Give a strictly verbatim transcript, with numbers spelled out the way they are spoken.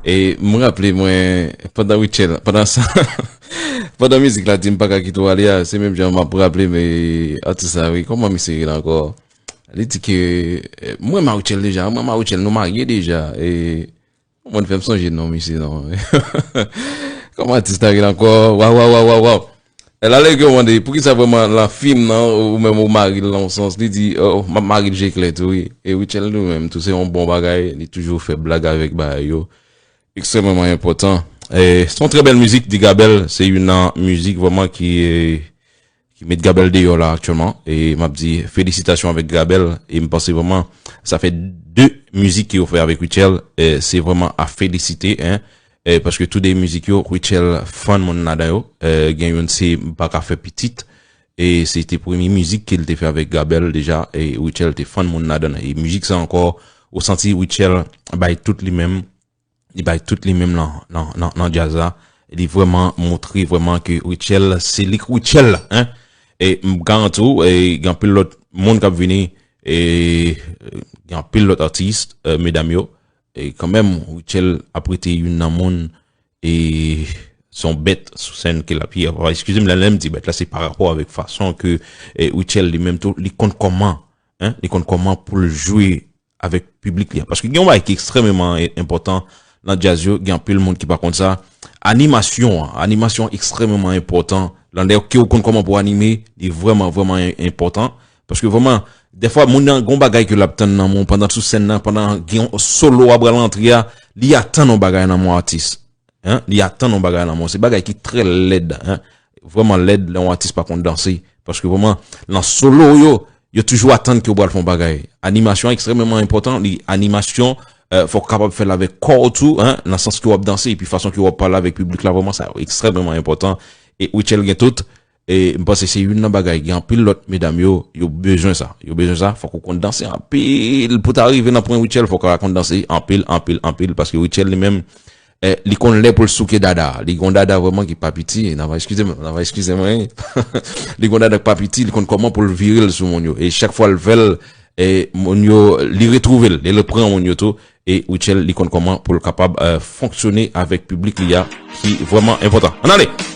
E m raple mwen, pandan Rutshelle, pandan sa, pandan mizik la di m pa ka kite w ale a, se menm jan m ap raple m, e, atis la, wi, kòman misye rele ankò? Li di ke, e, mwen renmen Rutshelle deja, mwen renmen Rutshelle, nou marye deja, e, ou konn fè m sonje non misye non. Kòman atis la rele ankò? Waw, waw, waw, waw, waw. E la lè ke w mande, poukisa vrèman lan fim nan, ou menm ou mari l lan yon sans, li di, oh, m ap mari l je klè tou, wi. E Rutshelle li menm tou, se yon bon bagay, li toujou fè blag avèk bagay yo. Ekstrèmeman enpòtan. E se yon trè bèl mizik, di Gabel, se youn nan mizik vrèman ki, e, ki met Gabel deyò la aktyèlman. E m ap di felisitasyon avèk Gabel. E m panse vrèman, sa fè de mizik ke yo fè avèk Rutshelle, e se vrèman a felisite, en. E paske tou de mizik yo, Rutshelle fann moun ladan yo. E gen youn se M pa ka fè pitit. E se te premye mizik ke l te fè avèk Gabel deja. E Rutshelle te fann moun ladan l. E mizik sa ankò, ou santi Rutshelle bay tout li menm. Li bay tout li menm nan, nan, nan, nan djaz la. Li vrèman montre vrèman ke Rutshelle, se li k Rutshelle, en. E m garanti w, e gen anpil lòt moun k ap vini, e gen anpil lòt atis, e, medam yo. E kanmenm, Rutshelle ap rete youn nan moun, e se yon bèt sou sèn ke l ap ye. Eskize m, lè, lè m di bèt la, se pa rapò avèk fason ke, e, Rutshelle li menm tou, li konn kòman, en, li konn kòman pou l jwe avèk piblik li a. Paske gen yon bagay ki ekstrèmeman e-, enpòtan nan djaz yo, gen anpil moun ki pa konn sa. Animasyon an, animasyon an ekstrèmeman enpòtan. Lè ke ou konn kòman pou anime, li vrèman, vrèman en-, enpòtan. Paske vrèman, dèfwa, moun nan gon bagay ke l ap tann nan men w pandan sou sèn nan, pandan gen yon solo w ap rantre a, li atann yon bagay nan men w atis. Hein? Li atann yon bagay nan men w. Se bagay ki trè lèd, hein? Vrèman lèd lè yon atis pa konn danse. Paske vrèman, nan solo yo, yo toujou atann ke w pral fè yon bagay. Animasyon ekstrèmeman enpòtan. Li, animasyon, euh, fò w kapab fè l avèk kò w tou, hein, nan sans ke w ap danse, epi fason ke w ap pale avèk piblik la, vrèman, sa ekstrèmeman enpòtan. E Rutshelle gen tout. E m panse se youn nan bagay, gen anpil lòt medam yo, yo bezwen sa. Yo bezwen sa, fòk ou konn danse anpil. Pou ta rive nan pwen Rutshelle, fòk ou ta konn danse anpil, anpil, anpil. Paske Rutshelle li menm, eh, li konn lè pou l souke dada. Li gon dada vrèman ki pa piti. Nan va eskize mwen, nan va eskize mwen. Li gon dada ki pa piti, li konn kòman pou l vire l sou moun yo. E chak fwa l fè l, e moun yo, li retwouve l, li pran moun yo tou. E Rutshelle, li konn kòman pou l kapab, eh, fonksyone avèk piblik li a, ki vrèman enpòtan. Ann ale!